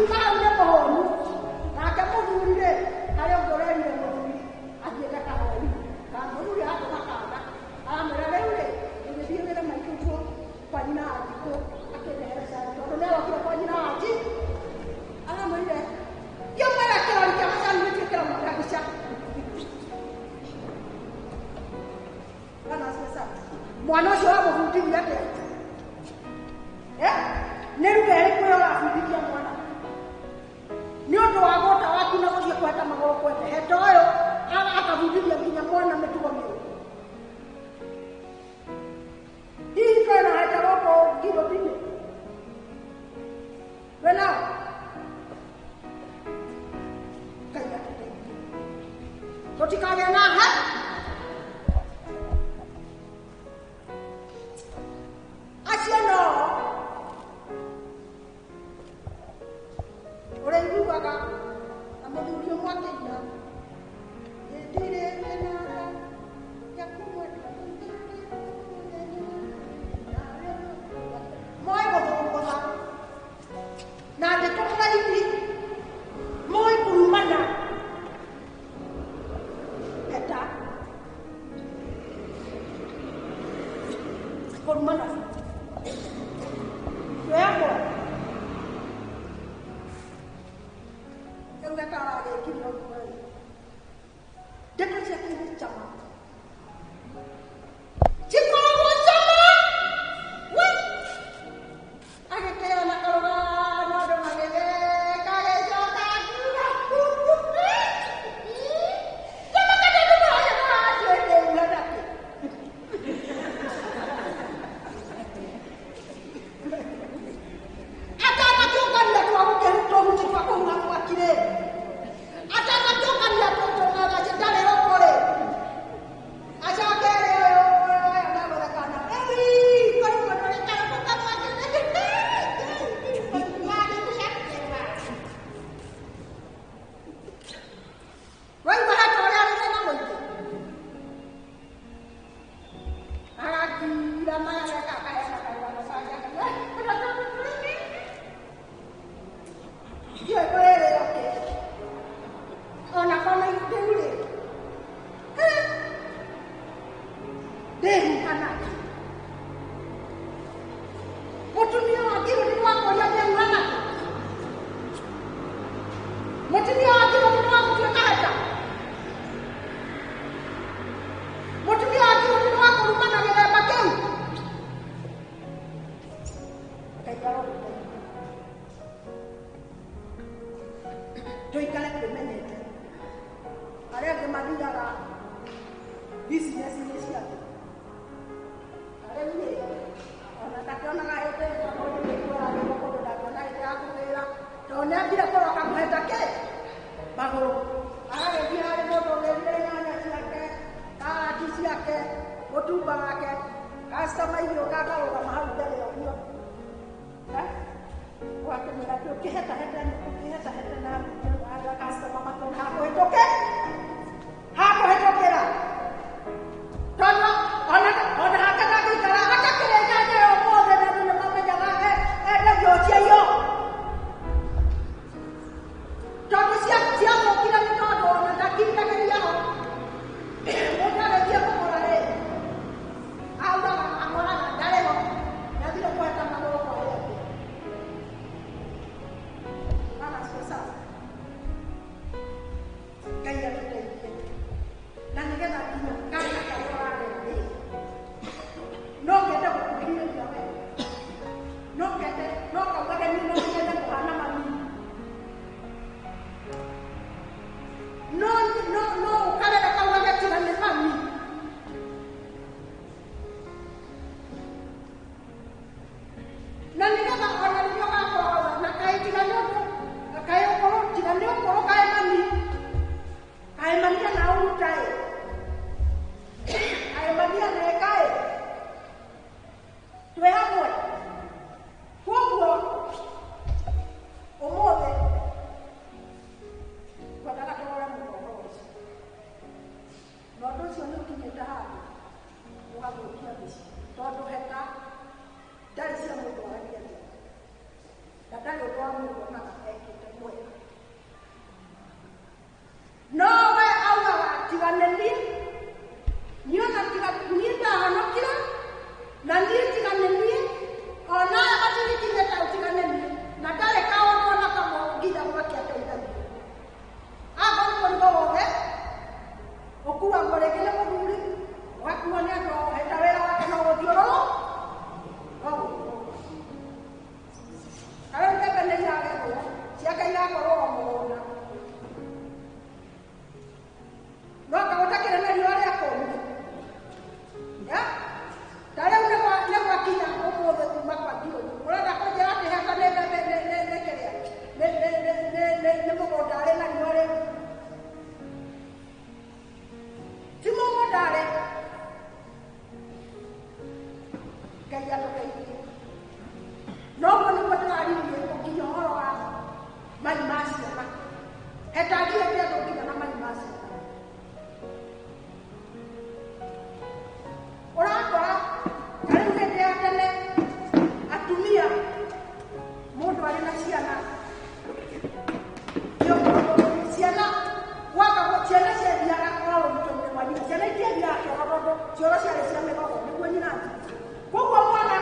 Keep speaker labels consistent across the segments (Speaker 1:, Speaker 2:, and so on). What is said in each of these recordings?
Speaker 1: Akiuma hau nĩ mũhũnu. Nake mũthuri rĩ, harĩa ũngĩ ũrerire mũthuri athiĩte kahoi. Ka mũthuri aratũma kana. Aramwĩra rĩu rĩ, ũgĩthiĩ wĩre maitũ guo kwa nyina wa Njikũ akĩndehere cai. Tondũ nĩ arokire kwa nyina wa Njikũ. Aramwĩrire, thiĩ ũmwĩre kĩrori kĩa macani gĩtuĩke kĩramwĩra mbica. Bwana asifiwe sana. Mwana ũcio wamũbundithia atĩa? Eh? Nĩ ruga ĩrĩkũ ĩyo ũrabundithia mwana? Nĩ ũndũ wa gũta waku na gũthiĩ kũheta magũrũ kwete heta ũyũ akabundithia nginya mwana mĩtugo mĩũru. Hihi twĩna heta gũkũ Ngirũbi-inĩ? Twĩnao? Ngai atũteithie. Tũtikagĩe na he acio no ũrĩiguaga na mũthuri ũmwe akĩina ndirĩ kĩnanda gĩa kũmwenda moĩ gũthũngũtha na ndeto raithi moĩ kurumana heta kurumana twĩamwe rĩu gekaragĩkire ũguo ndeto ciake nĩ cama cikoragwo cama we agĩkĩona karũgano andũ magĩtheka agĩcoka akiuga atanakĩũngania twagũkĩtũhuti twa kũhuha mwaki rĩ atanakĩũngania tũng'ang'aci ndarĩ roko rĩ acoke rĩ ũyũ aya megũthekana waigua hata ũrĩa arĩ thĩna mũingĩ agakira magageka akaheana karũgano kangĩ ndiũĩ kũrĩrĩo kĩ ona kona rĩu rĩ ndĩhuha nakĩ mũtumia wa ngiro nĩ wakũria ndĩhuha nakĩ mũtumia wa ngiro nĩ wagũtuĩka heta mũtumia wa ngiro nĩ wakũrumana gĩthemba kĩu Ngai arogũteithia tũikare twĩmenyete arĩa angĩ mathiaga business-inĩ cia andũ rĩu rĩ ona ndakĩonaga hĩndĩ ĩmwe mũndũ nĩkuaragĩrwo kũndũ ndangĩona hĩndĩ ya kũgĩra tondũ nĩambire kũroka kũheta kĩ magũrũ agagĩthiĩ harĩ mũndũ ũgĩrire nyanya ciake karati ciake mũtumba wake customer igĩũka akarũgama hau mbere ũguo ũgakĩmwĩra atĩ ũkĩhetahete ũkĩhetahete na customer makona hakũhĩtũke hakũhĩtũkĩra tondũ ona hake ndangĩikara atakĩrĩa nyanya ĩyo ũmũthĩ na andũ nĩmamenyaga endagio ciaiyo tondũ ciathũkire nĩ tondũ ona ndakindagĩria ho mũndũ agĩthiĩ kũgũra rĩ augaga akoraga ndarĩ ho nĩathire kũheta magũrũ kwa arĩa angĩ. Bwana asifiwe sana. Arĩ na ciana ciana gwaka ciana ciathiaga o rũgito-inĩ rwa nyina. Ciana itiathiaga kĩoro tondũ cioro ciarĩ cia mĩgogo nĩguo nyina athiĩ. Koguo mwana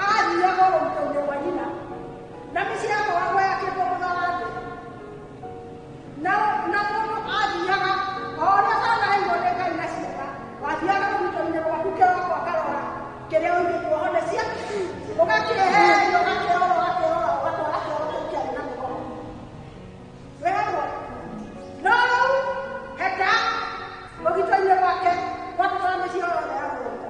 Speaker 1: athiaga o rũgito-inĩ rwa nyina na mĩciĩ yakoragwo yakĩtwo mũtharandĩ na na mũndũ athiaga o ũrĩa ũtanaheirwo nĩ Ngai na ciana, wathiaga rũgito-inĩ rwaku kĩroko ũkarora kĩrĩa ũigĩtwo ho nĩ cia ũgakĩeheria, ũgakĩrora, ũgakĩrora, ũgatwara kĩoro kĩu kĩarĩ na mĩgogo wĩhamwe. No rĩu heta rũgito-inĩ rwake gwatũtwara mĩciĩ yothe ya mũgũnda.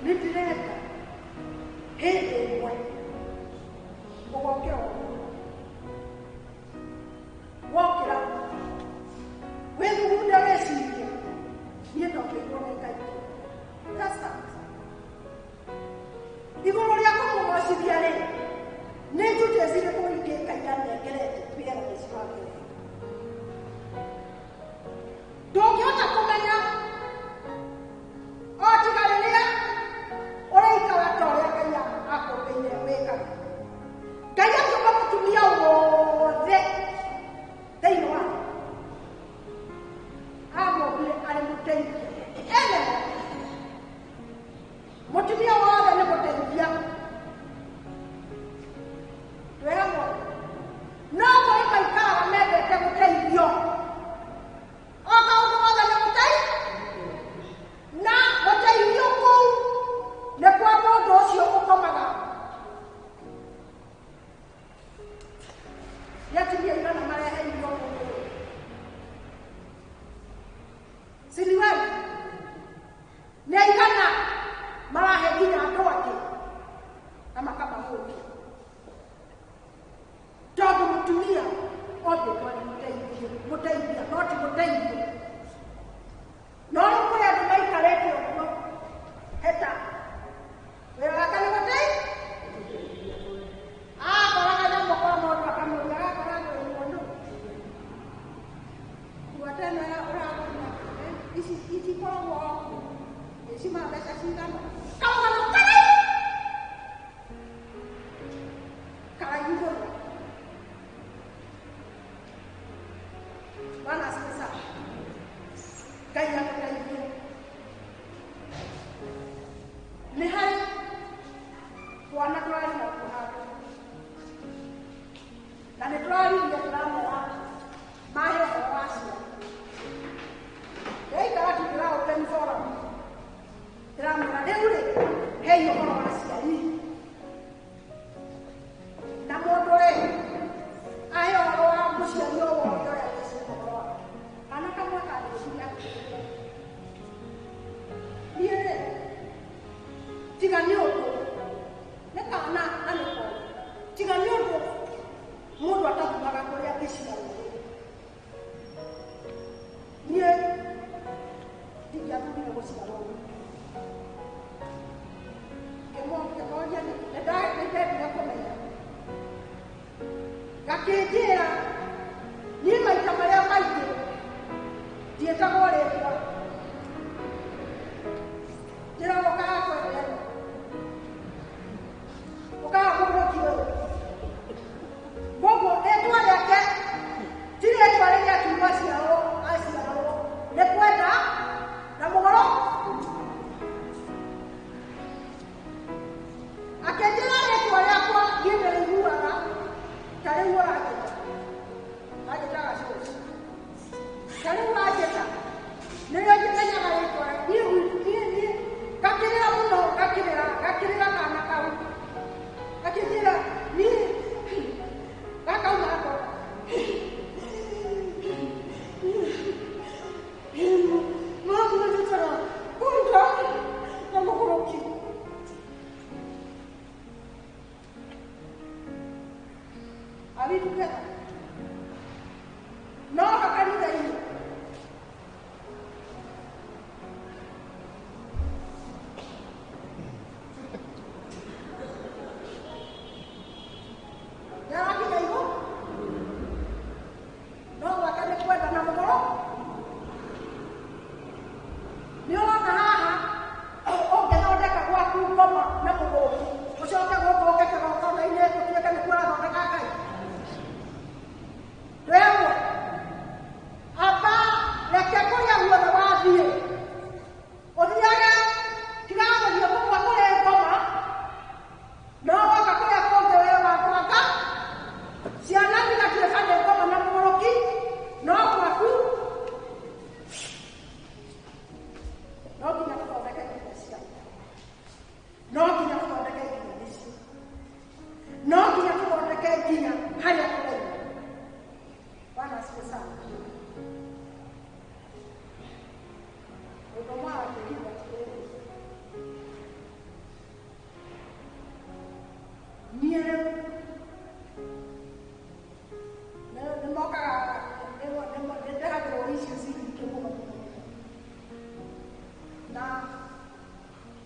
Speaker 1: Nĩ ndĩrenda hĩndĩ ĩmwe ũgokĩra ũguo wokĩra wĩthugunde wĩcirie niĩ ndokĩirwo nĩ Ngai. Just that. Igũrũ rĩa kũmũgocithia rĩ, nĩ njute cirĩkũ ingĩ Ngai anengerete nĩgetha ndĩciragĩre. Ndũngĩhota kũmenya o tiga rĩrĩa ũraikara ta ũrĩa Ngai akũmbĩire wĩkage. Ngai akĩũmba mũtumia wothe thĩinĩ wa thĩ, amũmbire arĩ mũteithia. Ene mũtumia wothe nĩ mũteithia. Twĩ hamwe? No kũrĩ maikaraga mendete gũteithio. O kaũndũ gothe nĩ gũteithio. Na gũteithio kũu nĩ kwa mũndũ ũcio ũkomaga. Nĩ atumia aigana mareheirwo mũndũ ũyũ? Siliwani. Nĩ aigana marahe nginya andũ angĩ na makamahũtia. Tondũ mũtumia ombĩtwo arĩ mũteithio, mũteithia no ti mũteithio. No rĩu kũrĩ andũ maikarĩte ũguo heta wĩra wake nĩ gũteithia. Akora kanyamũ kwa mũndũ akamũria gakora ngũrĩirwo nũ. Ngwate ĩno ya ũragũra ici itikoragwo o kuo. Ici ma mbeca cigana? Karũgano karaihu karaihu mũno. Bwana asifiwe sana. Ngai atũteithie. Nĩ harĩ twana tũrarĩ natuo handũ na nĩ tũraririe tũramera mahe ũhoro wa ciana. Ndĩraikara tu ndĩra open forum ndĩramera rĩu rĩ hei ũhoro wa aciari na mũndũ rĩ ahe ũhoro wa mũciari o wothe ũrĩa wĩciria ũhoro wake. Kana kamwe kangĩciria atĩrĩrĩ, niĩ rĩ tiga nĩ ũndũ nĩ kana na nĩ koru tiga nĩ ũndũ mũndũ atathumaga kũrĩa angĩciarwo niĩ ndingĩathurire gũciarwo ngĩmoria nĩkĩ nĩndendire kũmenya gakĩnjĩra niĩ maita marĩa maingĩ ndiĩtagwo rĩtwa njĩragwo kaga kwendera. Niĩ nĩ mokaga nĩ ndehagĩrwo issues nyingĩ mũno mũno mũno. Na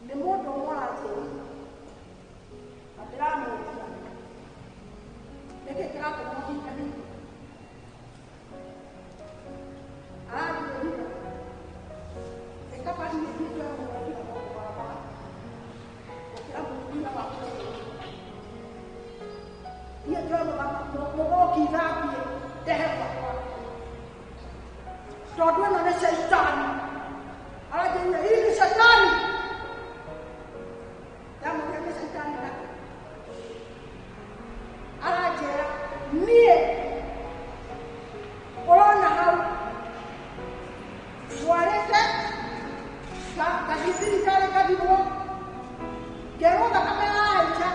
Speaker 1: nĩ mũndũ ũmwe ũranjĩrire na ndĩramũria nĩkĩ kĩratũma ũhinge hingo. Aranjĩrire nĩ kaba niĩ thiĩ njoe mũndũ wa barabara gũkĩra mũtumia wakwa ũyũ. Niĩ njoe mũgũki thambie ndehe gwakwa tondũ ĩno nĩ caitani. Aranjĩrire hii ni shetani. Ndamũria nĩ caitani nakĩ? Aranjĩra niĩ ũrona hau ndwarĩte gathithiri karĩ gathimwo ngerwo thakame ya Aisha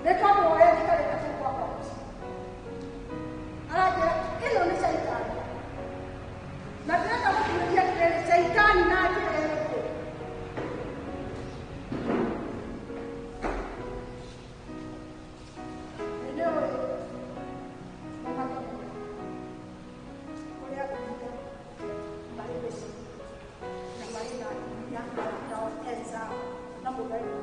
Speaker 1: nĩ tondũ ũrĩa njikarĩte kũu gwakwa mũciĩ. Aranjĩra ĩno nĩ caitani na ndĩrenda gũtuĩria atĩrĩrĩ caitani na njĩra ĩrĩkũ. Nĩ nĩũĩ mũmake mũno kũrĩ atumia marĩ mĩciĩ na marĩ na atumia arutao enzao na mũthenya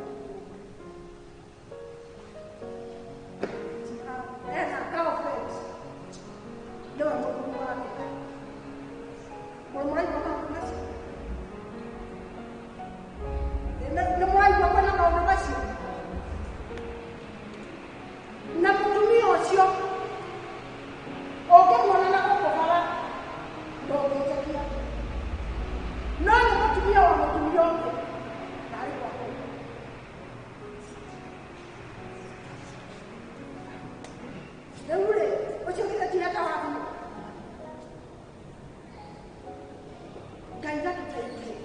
Speaker 1: ena girlfriend nĩwe mũthuri wake. Mũraigua maũndũ macio? Nĩ mũraigua kwĩna maũndũ macio? Na mũtumia ũcio ũngĩmuona na gũkũ bara ndũngĩtĩkia no nĩ mũtumia wa mũtumia ũngĩ na arĩ gwakwa. Rĩu rĩ ũcio githĩ ti heta wa biũ? Ngai gatũteithie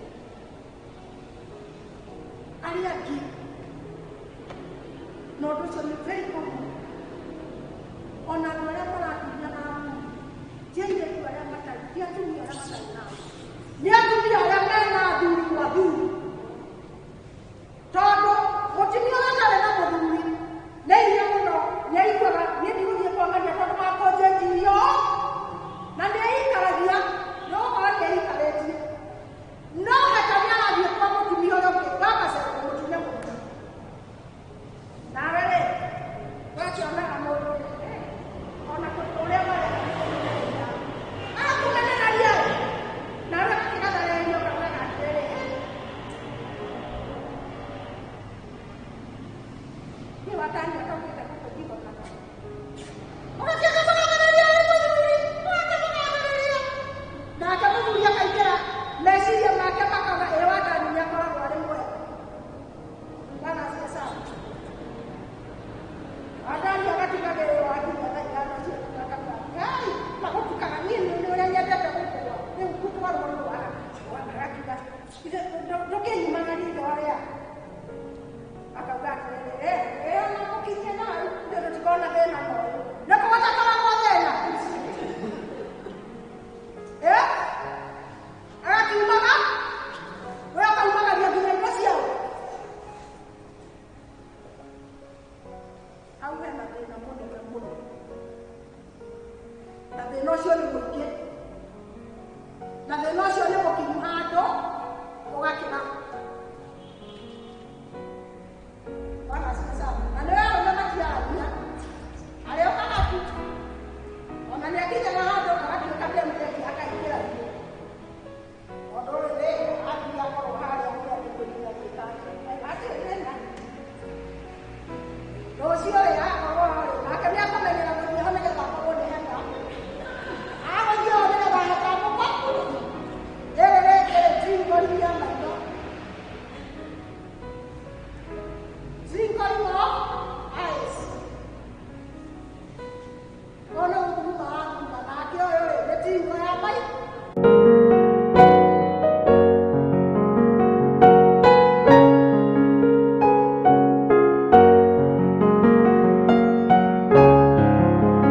Speaker 1: arĩa angĩ na ũndũ ũcio nĩ very